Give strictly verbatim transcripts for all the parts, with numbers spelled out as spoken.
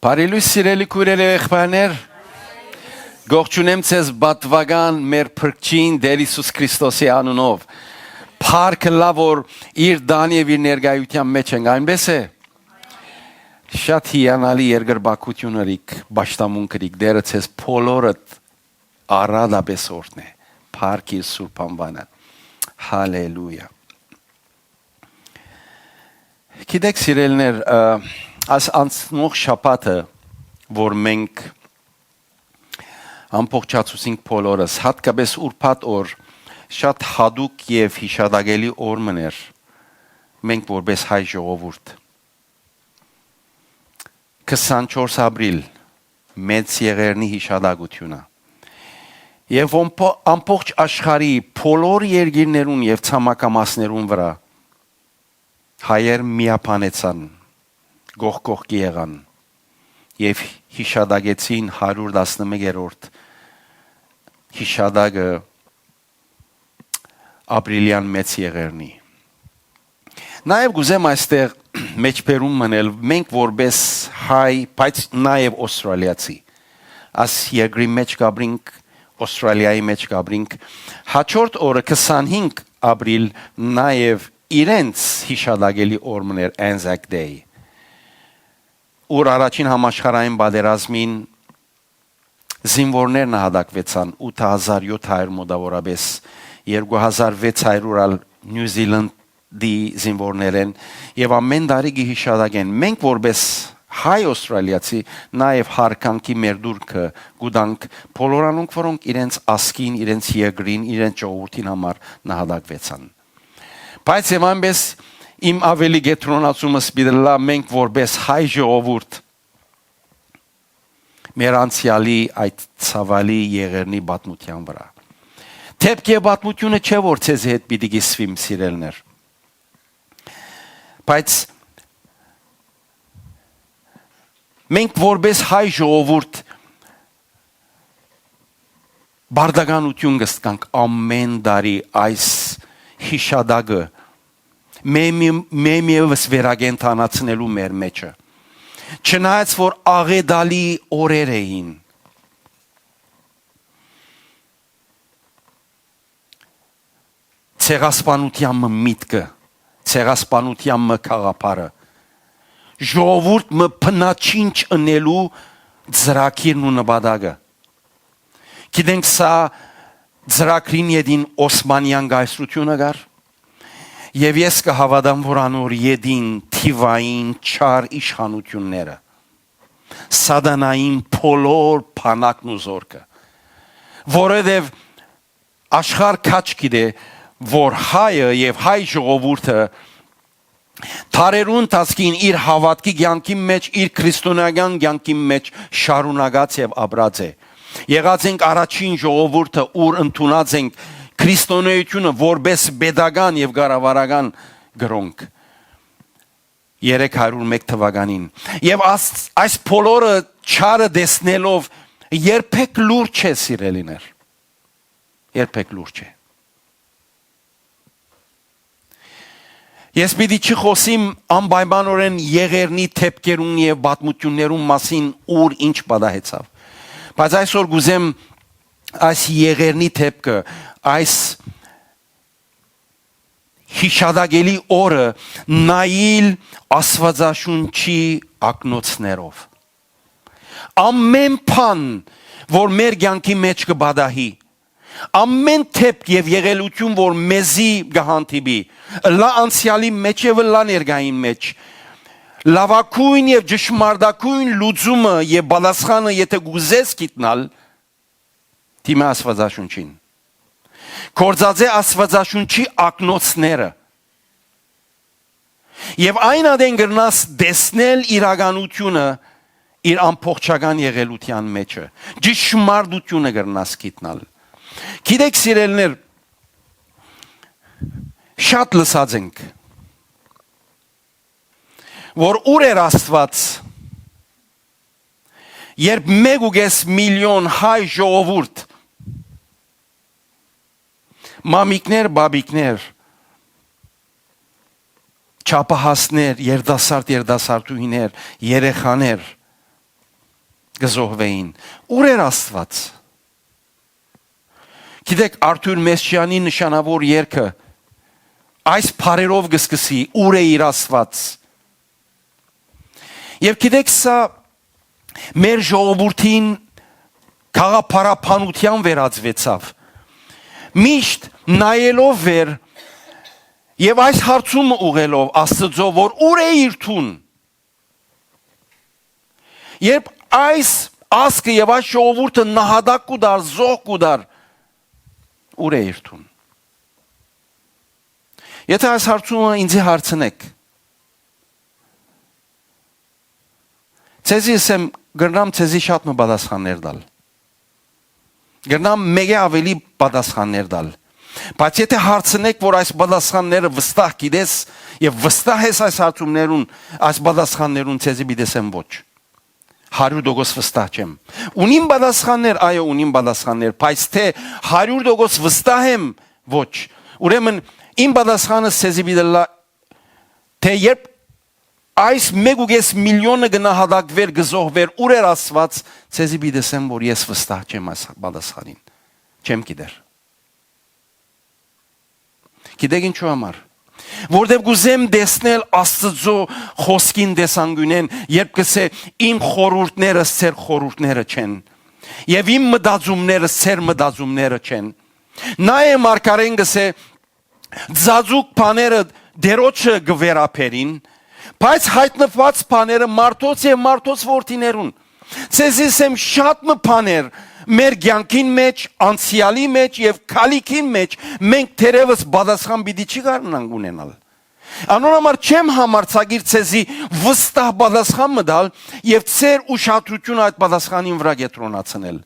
Բարի լոյս, սիրելի քոյրեր եւ եղբայրներ։ Կողջունեմ ձեզ պատուական մեր Փրկչին Տէր Յիսուս Քրիստոսի անունով։ Փառք ըլլայ, որ իր տան եւ իր ներկայութեան մէջ ենք, այնպէս է։ Շատ հիանալի երկրպագութիւն ըրիք, պաշտամունք ըրիք, Տէրը ձեզ բոլորդ առատապէս օրհնէ։ Փառք իր սուրբ անուանը։ Հալելույա։ Գիտեք, սիրելիներ, ը, այս անցնող շաբաթը, որ մենք ամբողջացուցինք բոլորս, յատկապէս ուրբաթ օր, շատ յատուկ եւ յիշատակելի օր մըն էր, մենք որպէս հայ ժողովուրդ։ Քսանչորս ապրիլ, Մեծ Եղեռնի յիշատակութիւնը։ Եւ ամբո-, ամբողջ աշխարհի բոլոր երկիրներուն եւ ցամաքամասներուն վրայ հայեր միաբանեցան, կողք կողքի եղան եւ յիշատակեցին հարիւր տասնմեկերորդ յիշատակը ապրիլեան Մեծ Եղեռնի։ Նաեւ կ'ուզեմ այստեղ մէջբերում մնել, մենք որպէս հայ, բայց նաեւ օստրալիացի, աս երկրի մէջ կ'ապրինք, Օստրալիայի մէջ կ'ապրինք, հաջորդ օրը քսանհինգ ապրիլ նաեւ իրենց յիշատակելի օր մներ, Anzac Day, ուր առաջին համաշխարհային պատերազմին զինուորներ նահատակուեցան, ութ հազար յոթ հարիւր մօտաւորապէս, երկու հազար վեց հարիւր ալ Նիու Զիլանդի զինուորներէն, եւ ամէն տարի կը յիշատակեն։ Մենք որպէս հայ օստրալիացի նաեւ յարգանքի մեր դուրքը կու տանք բոլոր անոնք, որոնք իրենց ազգին, իրենց երկրին, իրենց ժողովուրդին համար նահատակուեցան։ Բայց եւ այնպէս իմ աւելի կեդրոնացումս պիտի ըլլայ, մենք որպէս հայ ժողովուրդ մեր անցեալի այդ ցաւալի Եղեռնի պատմութեան վրայ։ Դէպք եւ պատմութիւնը չէ, որ ձեզի հետ պիտի կիսուիմ, սիրելիներ։ Բայց մենք որպէս հայ ժողովուրդ պարտականութիւն կը ստանանք ամէն տարի այս յիշատակը մեմ-, մեմեւս վերակենդանացնելու մեր մէջը։ Չնայած որ աղէտալի օրեր էին, ցեղասպանութեան մը միտքը, ցեղասպանութեան մը գաղափարը, ժողովուրդ մը բնաչինչ ընելու ծրագիրն ու նպատակը։ Գիտենք, սա ծրագրին ետին Օսմանեան կայսրութիւնը կար, եւ ես կը հաւատամ, որ անոր ետին թիւային չար իշխանութիւնները, սատանային բոլոր բանակն ու զորքը, որովհետեւ աշխարհ քաջ գիտէ, որ հայը եւ հայ ժողովուրդը դարերու ընթացքին իր հաւատքի կեանքի մէջ, իր քրիստոնեական կեանքի մէջ շարունակած եւ ապրած է։ Եղած ենք առաջին ժողովուրդը, ուր ընդունած ենք քրիստոնեությունը որպէս պետական եւ կառավարական կրոնք երեք հարիւր մէկ թուականին։ Եւ աս-, այս բոլորը չարը տեսնելով երբեք լուր չէ, սիրելիներ։ Երբեք լուր չէ։ Ես պիտի չխօսիմ անպայմանօրէն Եղեռնի դէպքերուն եւ պատմութիւններուն մասին, ուր ինչ պատահեցաւ։ Բայց այսօր կ'ուզեմ այս Եղեռնի դէպքը, այս յիշատակելի օրը նայիլ Աստուածաշունչի ակնոցներով։ Ամէն բան, որ մեր կեանքի մէջ կը պատահի, ամէն դէպք եւ եղելութիւն, որ մեզի կը հանդիպի, ըլլայ անցեալի մէջ եւ ըլլայ ներկային մէջ, լաւագոյն եւ ճշմարտագոյն լուծումը եւ պատասխանը եթէ կ'ուզես գիտնալ, դիմէ Աստուածաշունչին։ Գործածէ Աստուածաշունչի ակնոցները։ Եւ այն ատեն կրնաս տեսնել իրականութիւնը իր ամբողջական եղելութեան մէջը։ Ճշմարտութիւնը կրնաս գիտնալ։ Գիտեք, սիրելիներ, շատ լսած ենք, որ ուր էր Աստուած, երբ մէկ ու կէս միլիոն հայ ժողովուրդ, մամիկներ, բաբիկներ, չափահասներ, երիտասարդ, երիտասարդուհիներ, երեխաներ, կը զոհուէին։ Ո՞ւր էր Աստուած։ Գիտեք, Արթուր Մեսճեանի նշանաւոր երգը այս բառերով կը սկսի. «Ո՞ւր է իր Աստուած»։ Եւ գիտեք, սա մեր ժողովուրդին գաղափարաբանութեան վերածուեցաւ։ Միշտ նայելով վեր եւ այս հարցումը ուղղելով Աստուծոյ, որ ո՞ւր է իր թուն։ Երբ այս ազգը եւ այս ժողովուրդը նահատակ կու տար, զոհ կու տար, ո՞ւր է իր թուն։ Եթե այս հարցումը ինձի հարցնէք, ձեզի ըսեմ, կրնամ ձեզի շատ մը պատասխաններ տալ։ Կրնամ մէկէ աւելի պատասխաններ տալ։ Բայց եթե հարցնէք, որ այս պատասխանները վստահ գիտես եւ վստահ ես այս հարցումներուն, այս պատասխաններուն, ձեզի պիտի ըսեմ ոչ։ Հարիւր տոկոս վստահ չեմ։ Ունիմ պատասխաններ, այո, ունիմ պատասխաններ, բայց թէ հարիւր տոկոս վստահ եմ, ոչ։ Ուրեմն իմ պատասխանս ձեզի պիտի ըլլայ, թէ երբ այս մէկ ու կէս միլիոնը կը նահատակուէր, կը զոհուէր, ո՞ւր էր Աստուած, ձեզի պիտի ըսեմ, որ ես վստահ չեմ այս պատասխանին։ Չեմ գիտեր։ Գիտեք ինչու համար։ Որտեւ կ'ուզեմ տեսնել Աստուծոյ խօսքին տեսանկիւնէն, երբ կ'ըսէ. «Իմ խորհուրդներս ձեր խորհուրդները չեն, եւ իմ մտածումներս ձեր մտածումները չեն»։ Նայ է, մարգարէն կ'ըսէ. «Ծածուկ բաները Տէրոջը կը վերաբերին, բայց յայտնուած բաները մարդոց եւ մարդոց որդիներուն»։ Ձեզի ըսեմ, շատ մը բաներ մեր կեանքին մէջ, անցեալի մէջ եւ գալիքին մէջ մենք թերեւս պատասխան պիտի չի կարենանք ունենալ։ Անոր համար չեմ համարձակիր ձեզի վստահ պատասխան մը տալ եւ ձեր ուշադրութիւնը այդ պատասխանին վրայ կեդրոնացնել։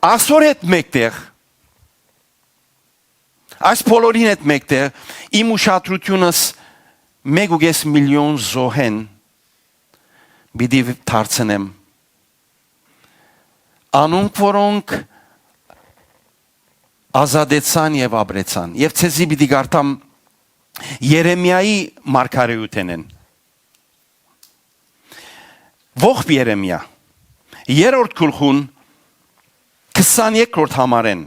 Այսօր հետ մէկտեղ, այս բոլորին հետ մէկտեղ, իմ ուշադրութիւնս մէկ ու կէս միլիոն զոհեն պիտի դարձնեմ։ Անոնք, որոնք ազատեցան եւ ապրեցան։ Եւ ձեզի պիտի կարդամ Երեմիայի մարգարէութենէն։ Ողբ Երեմիա, երրորդ գլխուն, քսաներկրորդ համարէն։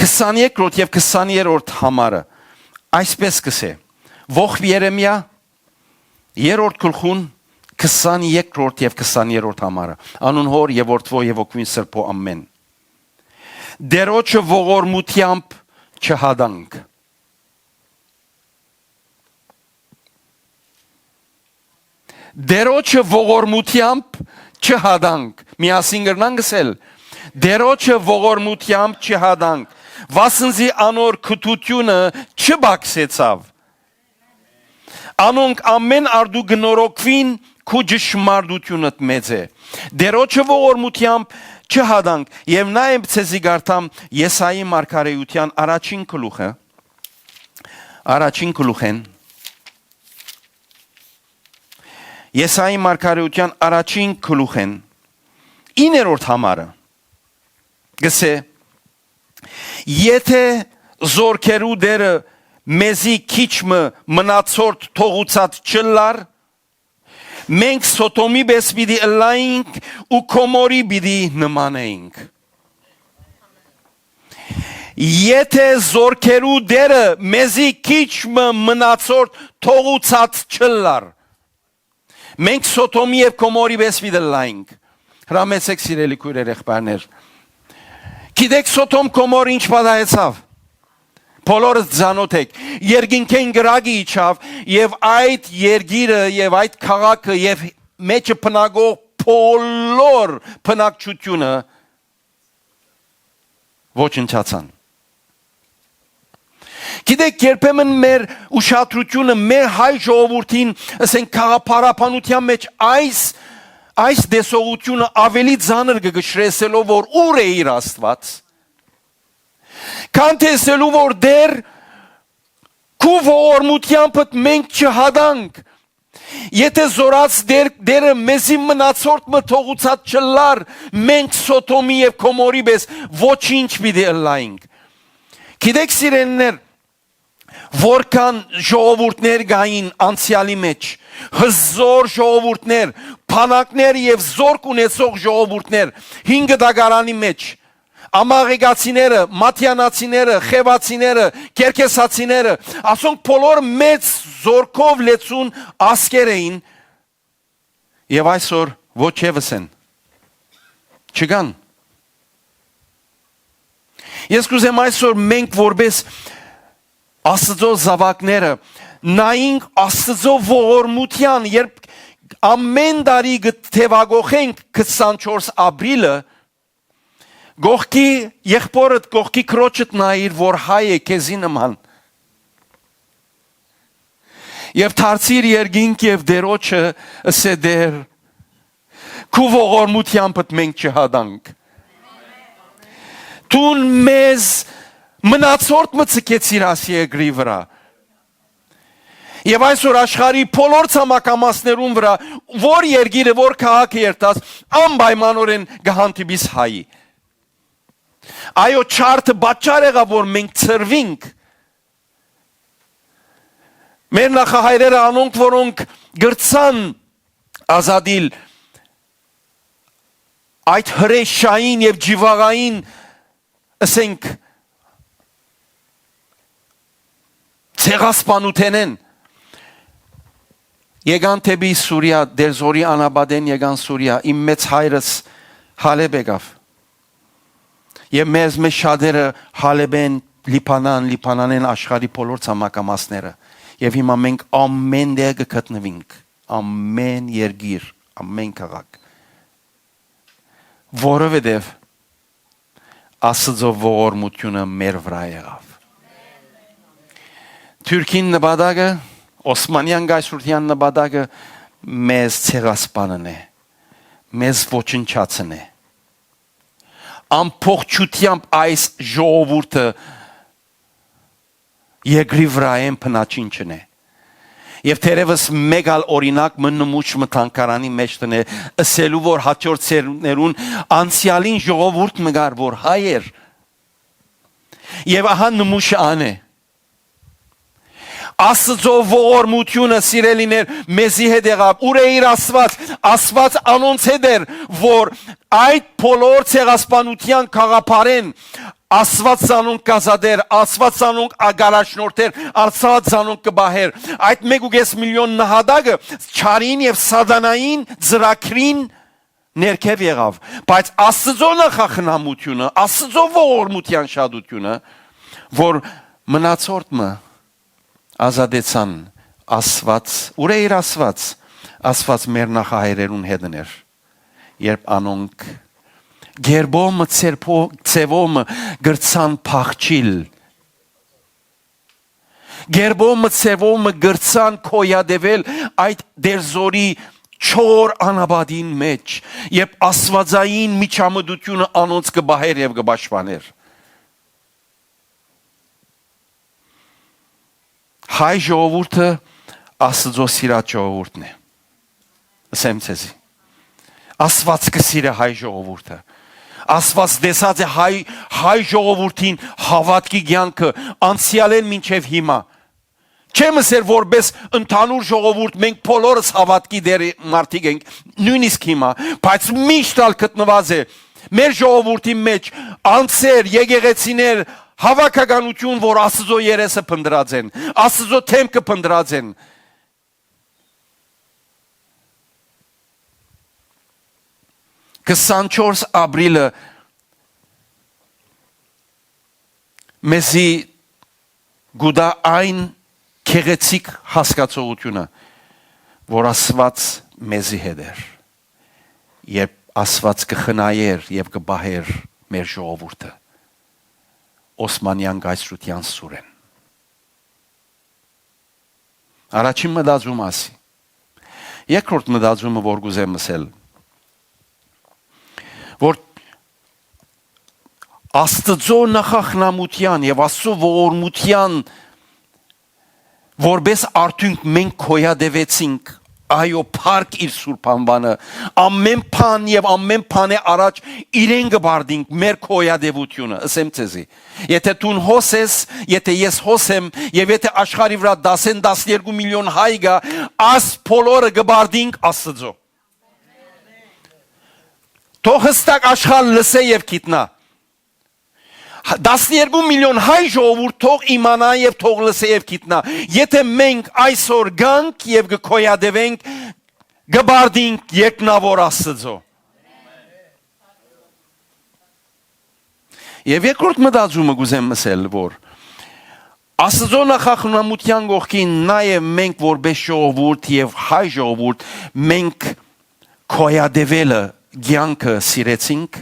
Քսաներկրորդ եւ քսաներորդ համարը այսպես կ'ըսէ. Ողբ Երեմիա, երրորդ գլխուն, քսաներկրորդ եւ քսաներորդ համարը. «Անուն Հօր եւ Որդւոյ եւ Հոգիին Սրբոյ, ամէն»։ Տէրոջը ողորմութեամբ չհատանք։ Տէրոջը ողորմութեամբ չհատանք։ Միասին կրնանք ըսել. «Տէրոջը ողորմութեամբ չհատանք, վասն զի անոր գթութիւնը չպակսեցաւ»։ Անոնք ամէն առտու կը նորոգուին, քու ճշմարտութիւնդ մեծ է։ Տէրոջը ողորմութեամբ չհատանք, եւ նայեմ ձեզի կարդամ Եսայի մարգարէութեան առաջին գլուխը, առաջին գլուխէն, Եսայի մարգարէութեան առաջին գլուխէն, իներորդ համարը, կ'ըսէ. «Եթէ զորքերու Տէրը մեզի քիչ մը մնացորդ թողուցած չըլլար, մենք Սոդոմի պէս պիտի ըլլայինք ու Գոմորի պիտի նմանեինք»։ Եթէ զորքերու Տէրը մեզի քիչ մը մնացորդ թողուցած չըլլար, մենք Սոդոմի եւ Գոմորի պէս պիտի ըլլայինք։ Հրամեցէք, սիրելի քոյրեր, եղբայրներ։ Գիտեք Սոդոմ Գոմոր ինչ պատահեցաւ։ Բոլորս ծանօթ եք։ Երկինքէն կրակը իջաւ եւ այդ երկիրը եւ այդ քաղաքը եւ մեջը բնակող բոլոր բնակչությունը ոչնչացան։ Գիտեք, երբեմն մեր ուշադրությունը, մեր հայ ժողովուրդին, ասենք, գաղափարաբանութեան մէջ այս, այս տեսողութիւնը աւելի ծանր կը կշռեցնելով, որ ո՞ւր է իր Աստուած, քան տեսնելու, որ Տէր, քու ողորմութեամբդ մենք չհատանք, եթէ զորաց Տէր, Տէրը մեզի մնացորդ մը թողուցած չըլլար, մենք Սոդոմի եւ Գոմորի պէս ոչինչ պիտի ըլլայինք։ Գիտեք, սիրելիներ, որքան ժողովուրդներ կային անցեալի մէջ, հզոր ժողովուրդներ, բանակներ եւ զորք ունեցող ժողովուրդներ, հինգ դագարանի մէջ, ամաղեկացիները, մատյանացիները, խեւացիները, կերքեսացիները, ասոնք բոլոր մեծ զորքով լեցուն ազգեր էին, եւ այսօր ոչ եւս են, չկան։ Ես կուզեմ այսօր մենք որպես Աստծո զաւակները նայենք Աստծո ողորմութեան, երբ ամէն տարի կը թեւակոխենք քսանչորս ապրիլը, կողքի եղբորդ, կողքի քրոջդ նայիր, որ հայ է քեզի նման։ Եւ դարձիր երկինք եւ Տերոջը ըսէ. «Տէր, քու ողորմութեամբդ մենք չհատանք։ Դուն մեզ մնացորդ մը ցկեցիր աս երկրի վրայ»։ Եւ այսօր աշխարհի բոլոր ցամաքամասներուն վրայ, որ երկիրը, որ քաղաքը երթաս, անպայմանօրէն կը հանդիպիս հայի։ Այո, չարդը պատճառ եղաւ, որ մենք ցրուինք։ Մեր նախահայրերը, անոնք, որոնք կրցան ազատիլ այդ հրեշային եւ ջիվաղային, ըսենք, ցեղասպանութենէն, եկան դէպի Սուրիա, Դերզորի անապատէն եկան Սուրիա, իմ մեծ հայրս Հալեբ եկաւ։ Եւ մեզ մէջ շատերը Հալեբէն, Լիբանան, Լիբանանէն աշխարհի բոլոր ցամաքամասները։ Եւ հիմա մենք ամէն տեղ կը գտնուինք, ամէն երկիր, ամէն քաղաք, որովհետեւ Աստծո ողորմութիւնը մեր վրայ եղաւ։ Թուրքին նպատակը, Օսմանեան կայսրութեան նպատակը մեզ ցեղասպանն է, մեզ ոչնչացն է։ Ամբողջութեամբ այս ժողովուրդը երկրի վրայէն բնաչինչն է։ Եւ թերեւս մեկ ալ օրինակ մը, նմուշ մը թանգարանի մէջ տնէ, ըսելու որ հաջորդ սերունդներուն անցեալին ժողովուրդ մը կար, որ հայ էր։ Եւ ահա նմուշը ան է։ Աստծո ողորմութիւնը, սիրելիներ, մեզի հետ եղաւ։ Ուր է իր Աստուած։ Աստուած անոնց հետ էր, որ այդ բոլոր ցեղասպանութեան գաղափարէն Աստուած զանոնք կ'ազատէր, Աստուած զանոնք ակարաշնորթեր, Աստուած զանոնք կը պահէր։ Այդ մէկ ու կէս միլիոն նահատակը չարին եւ սատանային ծրագրին ներքեւ եղաւ, բայց Աստծո նախախնամութիւնը, Աստծո ողորմութեան շատութիւնը, որ մնացորդ մը ազատեցան, Աստուած, ուր է իր Աստուած, Աստուած մեր նախահայրերուն հետն էր, երբ անոնք գերբով մը, ձերբով, ձևով մը կրցան փախչիլ, գերբով մը, ձևով մը կրցան գոյատեւել այդ Դերզորի չոր անապատին մէջ, երբ աստուածային միջամտութիւնը անոնց կը պահէր եւ կը պաշտպանէր։ Հայ ժողովուրդը Աստծո սիրած ժողովուրդն է։ Ըսեմ ձեզի, Աստված կը սիրէ հայ ժողովուրդը։ Աստված տեսած է հայ, հայ ժողովուրդին հաւատքի կեանքը անցեալէն մինչեւ հիմա։ Չեմ ըսեր որպես ընդհանուր ժողովուրդ, մենք բոլորս հաւատքի դեր մարդիկ ենք, նոյնիսկ հիմա, բայց միշտ ալ գտնուած է մեր ժողովուրդի մէջ անձեր, եկեղեցիներ, հաւաքականութիւն, որ Աստծո երեսը փնտռած են, Աստծո դէմքը փնտռած են։ Քսանչորս ապրիլը մեզի կու տայ այն գեղեցիկ հասկացողութիւնը, որ Աստված մեզի հետ էր, երբ Աստված կը խնայէր եւ կը պահէր մեր ժողովուրդը Օսմանեան կայսրութեան սուրէն։ Առաջին մտածումը ասի։ Երկրորդ մտածումը, որ կուզեմ ասել, որ Աստծո նախախնամութեան եւ Աստծո ողորմութեան որպես արդիւնք մենք գոյատևեցինք Այո, փառք իր սուրբ անուանը։ Ամեն բան եւ ամեն բանէ առաջ իրեն կը պարտինք մեր գոյատեւութիւնը, ըսեմ ձեզի։ Եթե դուն հոս ես, եթե ես հոս եմ, եւ եթե աշխարհի վրայ դասէն տասներկու միլիոն հայ կայ, աս բոլորը կը պարտինք Աստծո։ Թող հստակ աշխարհ լսէ եւ գիտնայ։ Տասներկու միլիոն հայ ժողովուրդ թող իմանայ եւ թող լսէ եւ գիտնայ։ Եթե մենք այսօր գանք եւ կը գոյատեւենք, կը պարտինք երկնաւոր Աստծո։ Եւ երկրորդ մտածումը կ'ուզեմ ըսել, որ Աստծո նախախնամութեան կողքին նաեւ մենք որպէս ժողովուրդ եւ հայ ժողովուրդ, մենք գոյատեւելը, կեանքը սիրեցինք,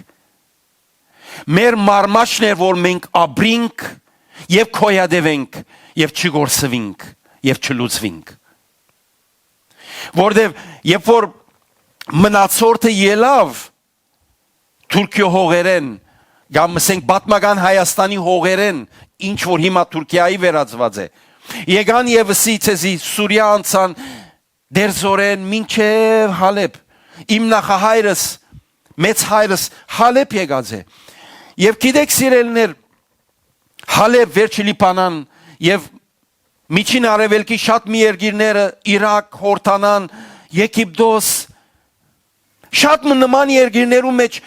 մեր մարմաչն էր, որ մենք ապրինք եւ գոյատեւենք եւ չգործուինք եւ չլուծուինք։ Որտեւ երբ որ մնացորդը ելաւ Թուրքիոյ հողերէն, կամ, ըսենք, պատմական Հայաստանի հողերէն, ինչ որ հիմա Թուրքիայի վերածուած է, եկան եւ ըսի, ցեզի Սուրիա անցան, Դերձորեն մինչեւ Հալեբ։ Իմ նախահայրս, մեծ հայրս Հալեբ եկած է։ Եւ գիտեք, սիրելիներ, Հալեբ, վերջը Լիբանան եւ Միջին Արեւելքի շատ մի երկիրները, Իրաք, Հորդանան, Եգիպտոս, շատ մը նման երկիրներու մէջ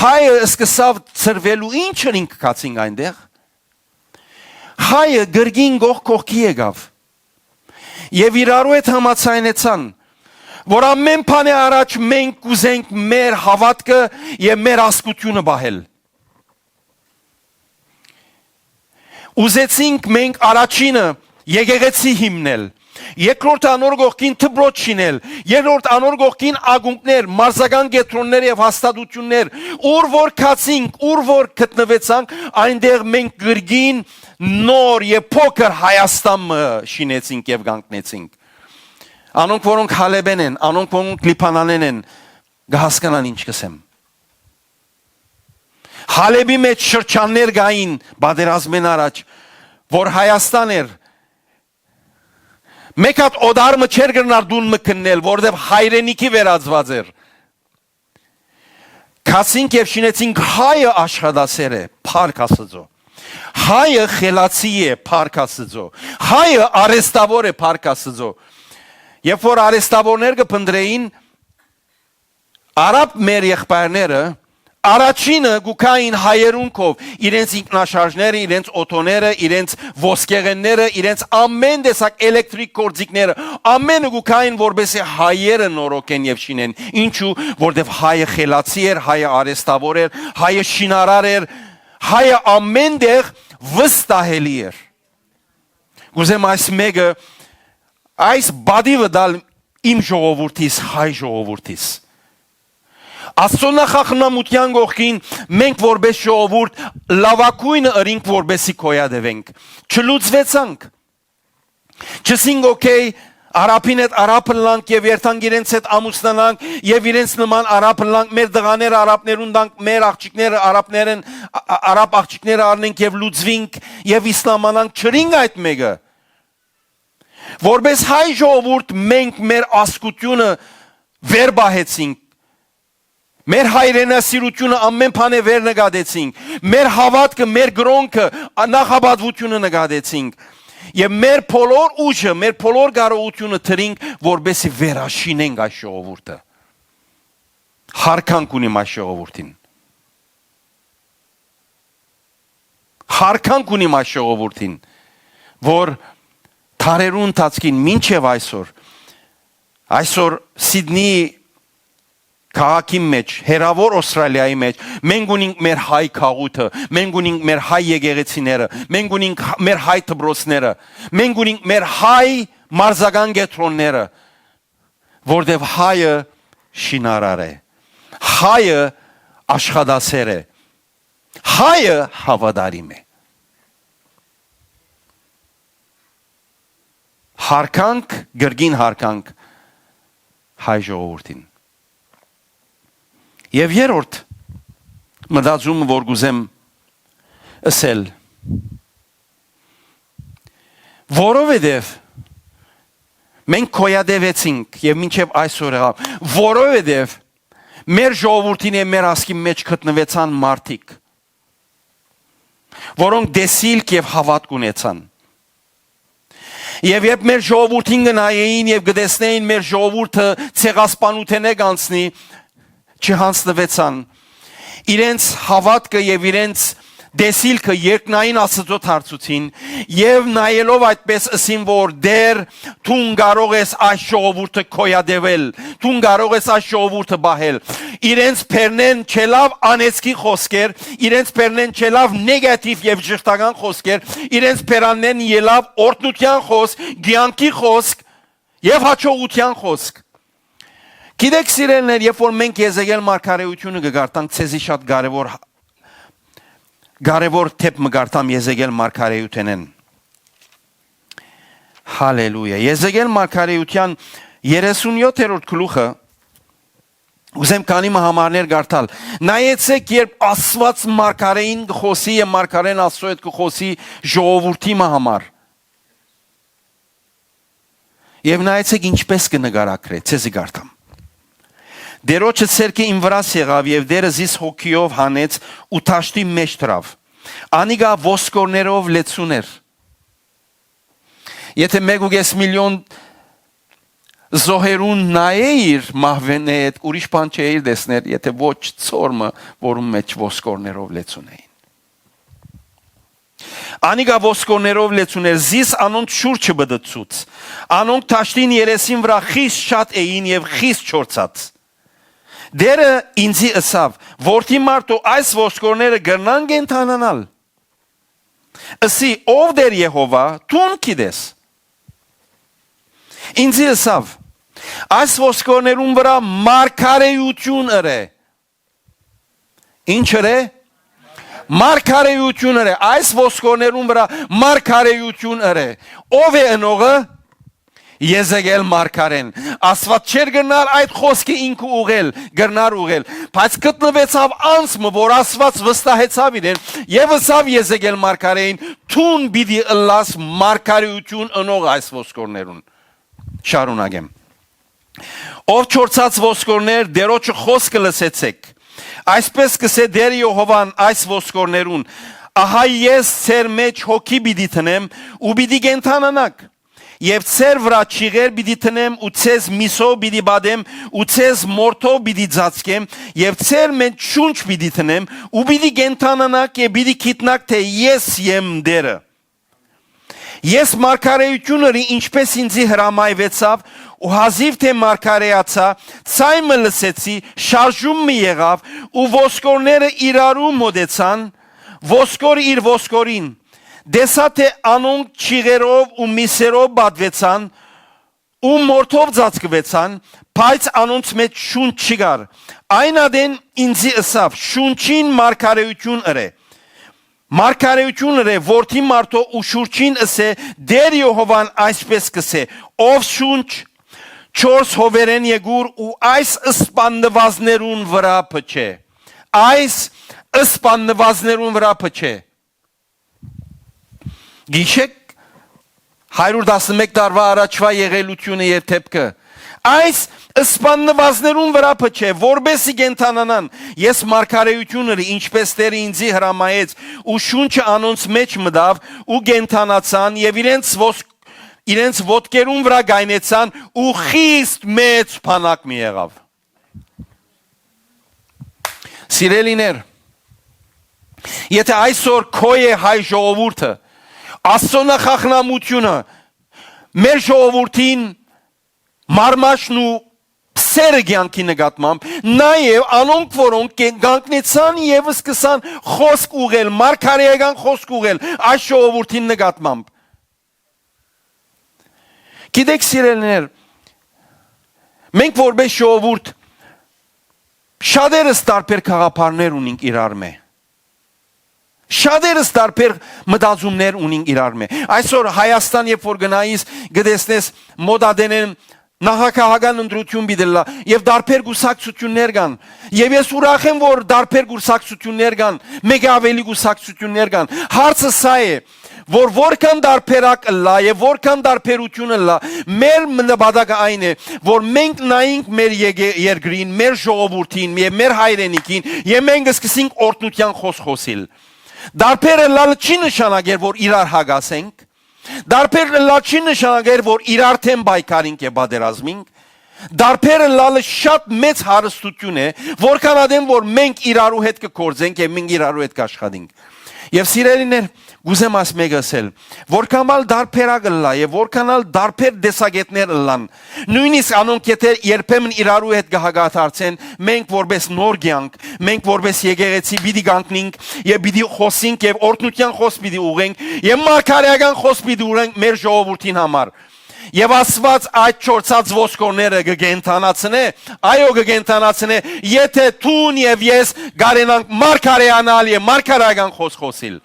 հայը սկսաւ ծրուելու։ Ի՞նչ ըրինք գացինք այնտեղ։ Հայը կրկին կողք կողքի եկաւ։ Եւ իրարու հետ համաձայնեցան, որ ամեն բանէ առաջ մենք կ'ուզենք մեր հաւատքը եւ մեր ազգութիւնը պահել։ Ուզեցինք մենք առաջինը եկեղեցի հիմնել, երկրորդը անոր կողքին դպրոց շինել, երրորդ անոր կողքին ակունքներ, մարզական կեդրոններ եւ հաստատութիւններ, ուր որ գացինք, ուր որ գտնուեցանք, այնտեղ մենք կրկին նոր եւ փոքր Հայաստան մը շինեցինք եւ կանգնեցինք։ Անոնք, որոնք Հալեբէն են, անոնք, որոնք Լիբանանէն են, կը հասկանան ինչ կ'ըսեմ։ Հալեբի մէջ շրջաններ կային պատերազմէն առաջ, որ Հայաստան էր, մէկ հատ օտար մը չէր կրնար տուն մը քննել, որովհետեւ հայրենիքի վերածուած էր։ Գացինք եւ շինեցինք, հայը աշխատասեր է, փառք Աստծո։ Հայը խելացի է, փառք Աստծո։ Հայը արհեստաւոր է, փառք Աստծո։ Երբ որ արհեստաւորներ կը փնտռէին, արաբ մեր եղբայրները առաջինը կու գային հայերուն քով, իրենց ինքնաշարժները, իրենց օթոները, իրենց ոսկեղենները, իրենց ամեն տեսակ էլեկտրիկ գործիքները, ամէնը կու գային, որպեսզի հայերը նորոգեն եւ շինեն։ Ինչու՞, որտեւ հայը խելացի էր, հայը արհեստաւոր էր, հայը շինարար էր, հայը ամեն տեղ վստահելի էր։ Կ'ուզեմ այս մէկը, այս պատիվը տալ իմ ժողովուրդիս, հայ ժողովուրդիս։ Աստծո նախախնամութեան կողքին մենք որպէս ժողովուրդ լաւագոյնը ըրինք, որպէսի գոյատեւենք։ Չլուծուեցանք։ Չըսինք, օքեյ, արաբին հետ արաբ ըլլանք եւ երթանք իրենց հետ ամուսնանանք եւ իրենց նման արաբ ըլլանք, մեր տղաները արաբներուն տանք, մեր աղջիկները արաբներեն, ա-, ա-, արաբ աղջիկները առնենք եւ լուծուինք եւ իսլամանանք, չըրինք այդ մէկը։ Որպէս հայ ժողովուրդ մենք մեր ազգութիւնը վեր պահեցինք, մեր հայրենասիրութիւնը ամեն բանէ վեր նկատեցինք, մեր հաւատքը, մեր կրօնքը, ա-, նախապատվութիւնը նկատեցինք եւ մեր բոլոր ուժը, մեր բոլոր կարողութիւնը դրինք, որպէսզի վերաշինենք այս ժողովուրդը։ Յարգանք ունիմ այս ժողովուրդին։ Յարգանք ունիմ այս ժողովուրդին, որ դարերու ընթացքին մինչեւ այսօր, այսօր Սիդնի քաղաքին մէջ, հեռաւոր Օստրալիայի մէջ, մենք ունինք մեր հայ գաղութը, մենք ունինք մեր հայ եկեղեցիները, մենք ունինք હ-, մեր հայ դպրոցները, մենք ունինք մեր հայ մարզական կեդրոնները, որտեւ հայը շինարար է, հայը աշխատասեր է, հայը հաւատարիմ է։ Յարգանք, կրկին յարգանք հայ ժողովուրդին։ Եւ երրորդ մտածումը, որ կ'ուզեմ ըսել, որովհետեւ Մենք գոյատեւեցինք եւ մինչեւ այսօր եղաւ, որովհետեւ մեր ժողովուրդին եւ մեր ազգին մէջ գտնուեցան մարդիկ, որոնք տեսիլք եւ հաւատք ունեցան։ Եւ երբ մեր ժողովուրդին կը նայէին եւ կը տեսնէին մեր ժողովուրդը ցեղասպանութենէ կ'անցնի, չյանձնուեցան։ Իրենց հաւատքը եւ իրենց տեսիլքը երկնային Աստուծոյ դարձուցին եւ նայելով այդպես ըսին, որ Տէր, դուն կարող ես այս ժողովուրդը գոյատեւել, դուն կարող ես այս ժողովուրդը պահել։ Իրենց բերնէն չելաւ անեծքի խօսքեր, իրենց բերնէն չելաւ նեգատիվ եւ ժխտական խօսքեր, իրենց բերաննէն ելաւ օրհնութեան խօսք, կեանքի խօսք եւ յաջողութեան խօսք։ Գիտեք, սիրելիներ, երբ որ մենք Եզեկիել մարգարեութիւնը կը կարդանք, ցեզի շատ կարեւոր, կարեւոր դէպ մը կարդամ Եզեկիել մարգարեութենէն։ Հալելույա։ Եզեկիել մարգարեութեան երեսունյոթերորդ գլուխը, ուզեմ քանի մը համարներ կարդալ։ Նայեցէք, երբ Աստուած մարգարէին կը խօսի եւ մարգարէն Աստուծոյ հետ կը խօսի ժողովուրդի մը համար։ Եւ նայեցէք, ինչպես կը նկարագրէ, ցեզի կարդամ։ Տէրոջը ցերկը իմ վրաս եղաւ եւ Տէրը զիս հոգիով հանեց ու դաշտի մէջ դրաւ։ Անիկա ոսկորներով լեցուն էր։ Եթե մէկ ու կէս միլիոն զոհերուն նայէիր մահվենէ հետ, ուրիշ բան չէիր տեսներ, եթե ոչ ցոր մը, որուն մէջ ոսկորներով լեցուն էին։ Անիկա ոսկորներով լեցուն էր, զիս անոնց շուրջը պտտցուց։ Անոնք դաշտին երեսին վրայ խիստ շատ էին եւ խիստ չորցած։ Տէրը ինձի ըսաւ. «Որդի մարդու, այս ոսկորները կրնան կենդանանալ»։ Ըսի. «Ով Տէր Եհովա, դուն գիտես»։ Ինձի ըսաւ. «Այս ոսկորներուն վրայ մարգարէութիւն ըրէ»։ Ինչ ըրէ։ Մարգարէութիւն ըրէ։ Այս ոսկորներուն վրայ մարգարէութիւն ըրէ։ Ո՞վ է ընողը։ Եզեկիել մարգարէն։ Աստուած չէր կրնար այդ խօսքը ինքը ուղղել, կրնար ուղղել, բայց գտնուեցաւ անձ մը, որ Աստուած վստահեցաւ իրեն եւ ըսաւ Եզեկիել մարգարէին. «Դուն պիտի ըլլաս մարգարէութիւն ընող այս ոսկորներուն»։ Շարունակեմ։ «Ով չորցած ոսկորներ, Տէրոջը խօսքը լսեցէք։ Այսպես կ'ըսէ Տէր Եհովան այս ոսկորներուն. ահա ես ձեր մէջ հոգի պիտի դնեմ ու պիտի կենդանանաք, եւ ձեր վրայ չիղեր պիտի դնեմ ու ձեզ միսով պիտի պատեմ ու ձեզ մորթով պիտի ծածկեմ եւ ձեր մէջ շունչ պիտի դնեմ ու պիտի կենդանանաք եւ պիտի գիտնաք, թէ ես եմ Տէրը։ Ես մարգարէութիւն ըրի, ինչպես ինձի հրամայուեցաւ, ու հազիւ թէ մարգարէացայ, ձայն մը լսեցի, շարժում մը եղաւ ու ոսկորները իրարու մօտեցան, ոսկոր իր ոսկորին։ Տեսայ թէ անոնք չիղերով ու միսերով պատուեցան ու մորթով ծածկուեցան, բայց անոնց մէջ շունչ չկար։ Այն ատեն ինձի ըսաւ. «Շունչին մարգարէութիւն ըրէ»։ Մարգարէութիւն ըրէ, որդի մարդոյ ու շուրջին ըսէ. «Տէր Եհովան այսպես կ'ըսէ. ով շունչ, չորս հովերէն եկուր ու այս սպաննուածներուն վրայ փչէ»։ Այս սպաննուածներուն վրայ փչէ։ Գիշեք, հարիւր տասնմէկ տարուա առաջուայ եղելութիւնը եւ դէպքը։ Այս սպաննուածներուն վրայ փչէ, որպեսզի կենդանանան։ Ես մարգարէութիւն ըրի, ինչպես Տէրը ինձի հրամայեց, ու շունչը անոնց մէջ մտաւ ու կենդանացան եւ իրենց ոսկ-, իրենց ոտքերուն վրայ կայնեցան ու խիստ մեծ բանակ մը եղաւ։ Սիրելիներ, եթե այսօր քոյ է հայ ժողովուրդը, Աստծո նախախնամությունը մեր ժողովուրդին մարմաշն ու սերը կեանքի նկատմամբ, նաեւ անոնք, որոնք կե-, կանգնեցան եւ սկսան խօսք ուղղել, մարգարէական խօսք ուղղել այս ժողովուրդին նկատմամբ։ Գիտեք, սիրելիներ, մենք որպես ժողովուրդ շատերս տարբեր գաղափարներ ունենք իրար մէ։ Շատերս տարբեր մտածումներ ունենք իրար մէ։ Այսօր Հայաստան, երբ որ գնայիս, կտեսնես մոտ ատենէն նախագահական ընտրութիւն պիտի ըլլայ, եւ տարբեր կուսակցութիւններ կան։ Եւ ես ուրախ եմ, որ տարբեր կուսակցութիւններ կան, մեկը ավելի կուսակցութիւններ կան։ Հարցը սա է. որ որքան տարբերակ ըլլայ եւ որքան տարբերութիւն ըլլայ, մեր նպատակը այն է, որ մենք նայենք մեր եկե-, երկրին, մեր ժողովուրդին եւ մեր հայրենիքին, եւ մենք սկսենք օրհնութեան խօս խօսիլ։ Տարբեր ըլլալը չի նշանակեր, որ իրար հակասենք։ Տարբեր ըլլալ չի նշանակեր, որ իրար դէմ պայքարինք եւ պատերազմինք։ Տարբեր ըլլալը շատ մեծ հարստութիւն է, որքան ատեն որ մենք իրարու հետ կը գործենք եւ մենք իրարու հետ կաշխատենք։ Եւ սիրելիներ, կ'ուզեմ այս մեկը ասել, որքան ալ տարբերակ ըլլայ եւ որքան ալ տարբեր տեսակետներ ըլլան, նոյնիսկ անոնք եթէ երբեմն իրարու հետ կը հակադարձեն, մենք որպես նոր կեանք, մենք որպես եկեղեցի պիտի կանգնենք եւ պիտի խօսենք եւ օրհնութեան խօս պիտի ուղենք եւ մարգարեական խօս պիտի ուղենք մեր ժողովուրդին համար։ Եւ Աստուած այդ չորցած ոսկորները կը կենդանացնէ, այո, կը կենդանացնէ, եթէ դուն եւ ես կարենանք մարգարեանալ եւ մարգարեական խօս խօսիլ։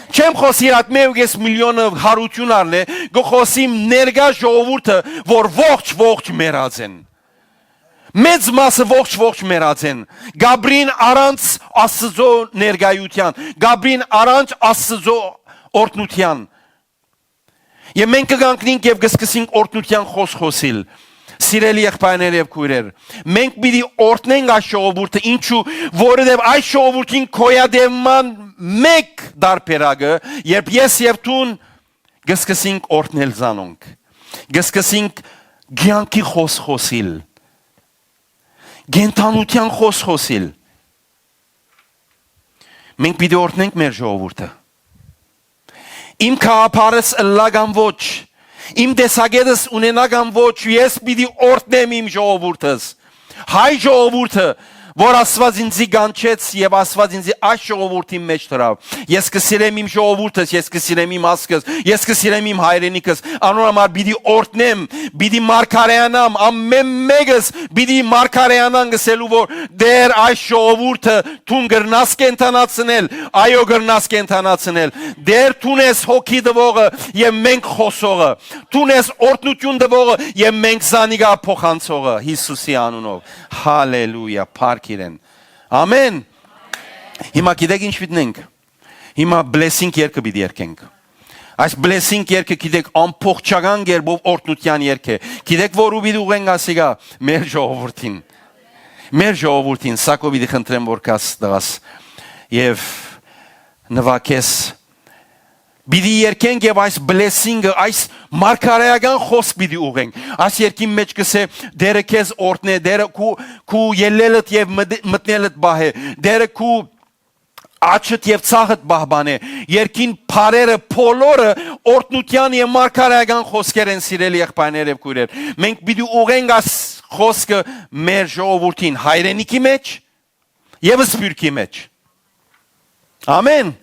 Չեմ խօսիր այդ մէկ ու կէս միլիոնը հարութիւն առնէ, կը խօսիմ ներկայ ժողովուրդը, որ ողջ, ողջ մեռած են։ Մեծ մասը ողջ, ողջ մեռած են։ Կապրին առանց Աստուծոյ ներկայութեան, կապրին առանց Աստուծոյ օրհնութեան։ Եւ մենք կը կանգնենք եւ կը սկսենք օրհնութեան խօս խօսիլ։ Սիրելի եղբայրներ եւ քոյրեր, մենք պիտի օրհնենք այս ժողովուրդը, ինչու, որովհետեւ այս ժողովուրդին գոյատեւման մէկ տարբերակը, երբ ես եւ դուն կը սկսենք օրհնել զանոնք, կը սկսենք կեանքի խօս խօսիլ, կենդանութեան խօս խօսիլ, մենք պիտի օրհնենք մեր ժողովուրդը։ Իմ գաղափարս ըլլայ կամ ոչ, իմ տեսակետս ունենայ կամ ոչ, ես պիտի օրհնեմ իմ ժողովուրդս։ Հայ ժողովուրդը, որ Աստուած ինձի կանչեց եւ Աստուած ինձի այս ժողովուրդին մէջ դրաւ։ Ես կը սիրեմ իմ ժողովուրդս, ես կը սիրեմ իմ ազգս, ես կը սիրեմ իմ հայրենիքս։ Անոր համար պիտի օրհնեմ, պիտի մարգարեանամ, ամէն մէկս պիտի մարգարեանան, գսելու որ Տէր, այս ժողովուրդը դուն կրնաս կենդանացնել, այո, կրնաս կենդանացնել։ Տէր, դուն ես հոգի տուողը եւ մենք խօսողը, դուն ես օրհնութիւն տուողը եւ մենք զանիկա փոխանցողը Յիսուսի անունով։ Հալելույա, փառք իրեն։ Ամեն։ Հիմա գիտեք ինչ պիտի ընենք։ Հիմա blessing երգը պիտի երգենք։ Այս blessing երգը, գիտեք, ամբողջական կերպով օրհնութեան երգ է։ Գիտեք, որու պիտի ուղենք ասիկա, մեր ժողովուրդին։ Մեր ժողովուրդին, սակո պիտի խնդրեմ, որ կաս տղաս եւ նվագես։ Պիտի երգենք եւ այս blessing-ը, այս մարգարեական խոսք պիտի ուղենք։ Այս երգին մէջ կսէ, «Տէրը քեզ օրհնէ, Տէրը քու, քու ելելդ եւ մտ-, մտնելդ պահէ, Տէրը քու աչդ եւ ցախդ պահպանէ»։ Երկին բարերը բոլորը օրհնութեան եւ մարգարեական խոսքեր են, սիրելի եղբայրներ եւ քոյրեր։ Մենք պիտի ուղենք այս խոսքը մեր ժողովուրդին, հայրենիքի մէջ եւ սփիւռքի մէջ։ Ամեն։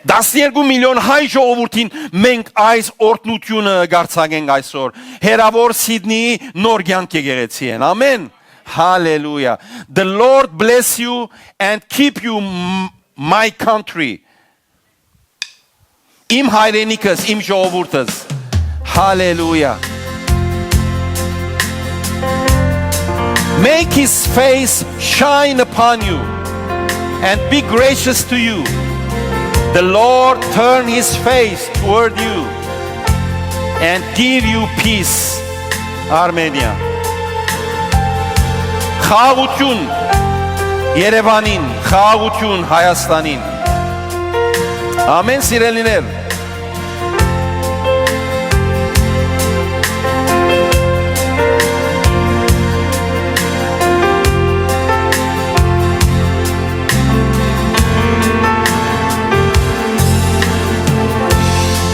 Տասներկու միլիոն հայ ժողովուրդին մենք այս օրհնութիւնը կարձակենք այսօր, հեռաւոր Սիդնիի նոր կեանք եկեղեցի են։ Ամեն։ Հալելույա։ The Lord bless you and keep you, m-, my country. Իմ հայրենիքս, իմ ժողովուրդս։ Հալելույա։ Make his face shine upon you and be gracious to you. The Lord turn his face toward you and give you peace. Armenia. Խաղաղութիւն Երևանին, խաղաղութիւն Հայաստանին։ Ամեն, սիրելիներ։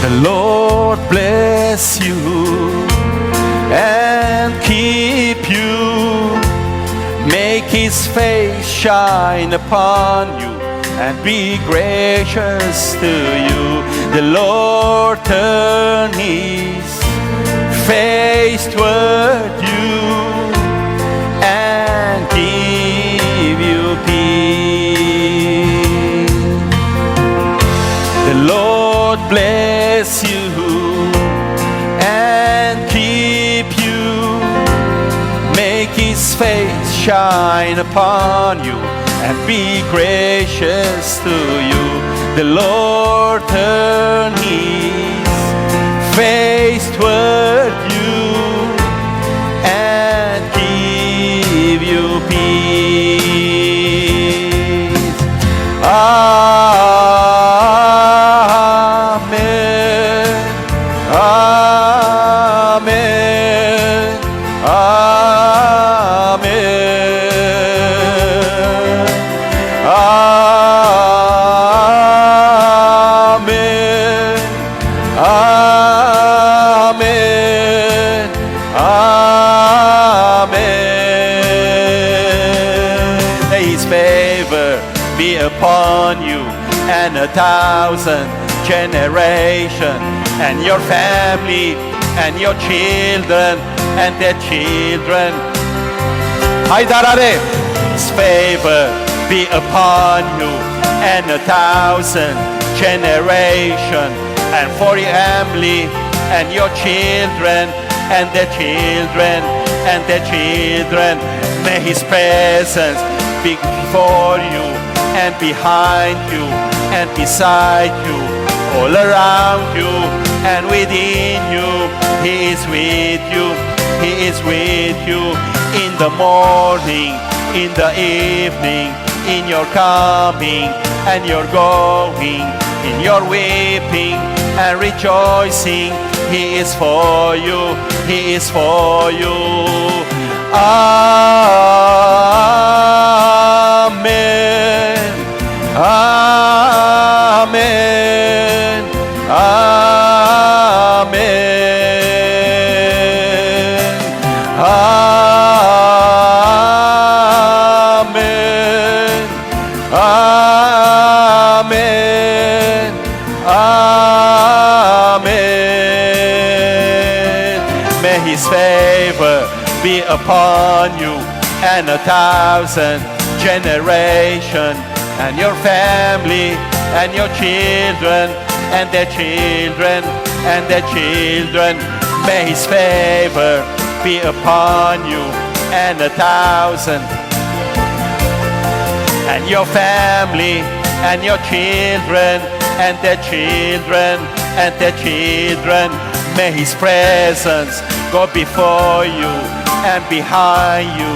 The Lord bless you and keep you. Make his face shine upon you and be gracious to you. The Lord turn his face toward you and give you peace. The Lord bless you and keep you. Make his face shine upon you and be gracious to you. The Lord turn his face toward you and give you peace. Amen. Amen. Amen. Amen. Amen. Amen. May his favor be upon you and a thousand generation and your family and your children and their children. Հայտարարե, his favor be upon you and a thousand generation and for your family and your children and their children and their children. May his presence be before you and behind you and beside you, all around you and within you. He is with you. He is with you in the morning, in the evening, in your coming and your going, in your weeping and rejoicing. He is for you. He is for you. Amen. Amen. Amen. Amen. Amen. Amen. May his favor be upon you and a thousand generation and your family and your children and their children and their children. May his favor be upon you and a thousand and your family and your children and their children and their children. May his presence go before you and behind you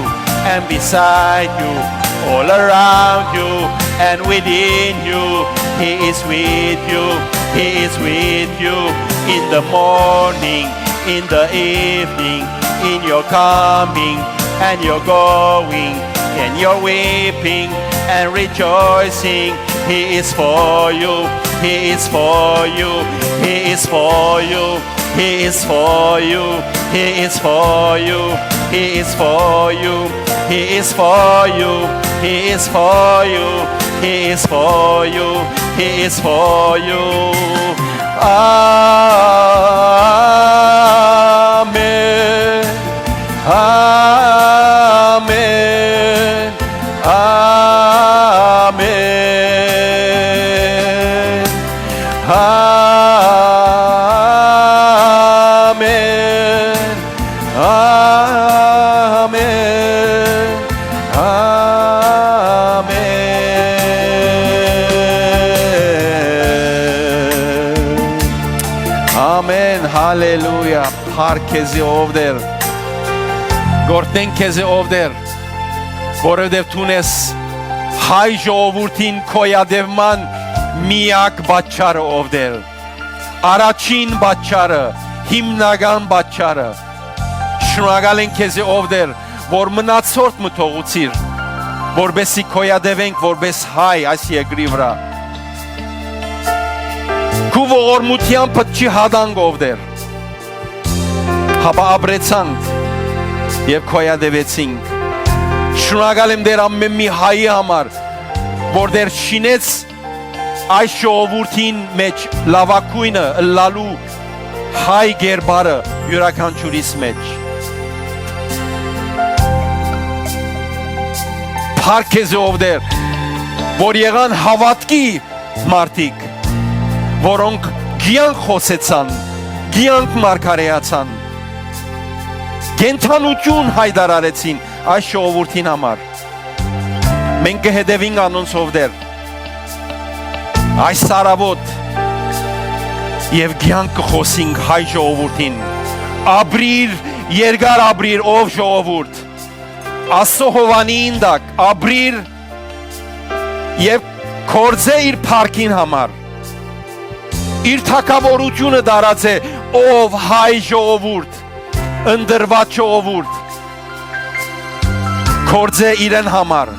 and beside you, all around you and within you. He is with you. He is with you in the morning, in the evening, in your coming and your going, in your weeping and rejoicing. He is for you. He is for you. He is for you. He is for you. He is for you. He is for you. He is for you. He is for you. He is for you. He is for you. Amen. Amen. Amen. Amen. Amen. Amen. Amen. Հալելույա։ Փառք քեզի, ով Տէր։ Գորտնենք քեզի, ով Տէր, որովհետև դուն ես հայ ժողովուրդին գոյատևման միակ պատճառը, ով Տէր։ Առաջին պատճառը, հիմնական պատճառը։ Շնորհակալ ենք քեզի, ով Տէր, որ մնացորդ մը թողուցիր, որպեսզի գոյատևենք որպես հայ այս երկրի վրա։ Քու ողորմութեամբդ չի հատանք, ով Տէր, հապա ապրեցանք եւ գոյատեւեցինք։ Շնորհակալ եմ, Տէր, ամէն մի հայի համար, որ Տէր շինեց այս ժողովուրդին մէջ լաւագոյնը ըլլալու հայ կերպարը յուրաքանչիւրիս մէջ։ Փառք քեզի, ով Տէր, որ եղան հաւատքի մարդիկ, որոնք կեանք խօսեցան, կեանք մարգարեացան, կենդանութիւն յայտարարեցին այս ժողովուրդին համար։ Մենք կը հետեւինք անոնց, ով Տէր, Այս առաւօտ եւ կեանք կը խօսինք հայ ժողովուրդին։ Ապրիր, երկար ապրիր, ով ժողովուրդ։ Աստծո հովանին տակ ապրիր եւ գործէ իր փառքին համար։ Իր թագաւորութիւնը տարած է, ով հայ ժողովուրդ, ընտրուած ժողովուրդ, գործէ իրեն համար։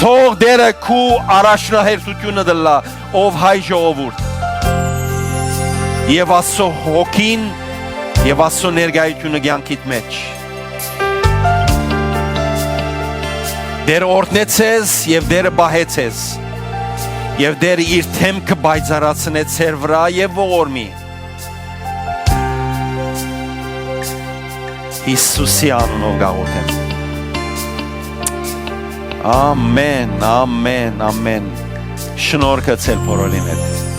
Թող Տէրը քու առաջնահերթութիւնը դլլայ, ով հայ ժողովուրդ։ Եւ Աստծո հոգին եւ Աստծո ներկայութիւնը կեանքիդ մէջ։ Տէրը օրհնեց ես եւ Տէրը պահեց ես։ Եւ Տէրը իր դէմքը պայծառացնեց ձեր վրայ եւ ողորմի։ Յիսուսի անունով գաղութեմ։ Ամեն, ամեն, ամեն։ Շնորհքը ցել բոլորին հետ։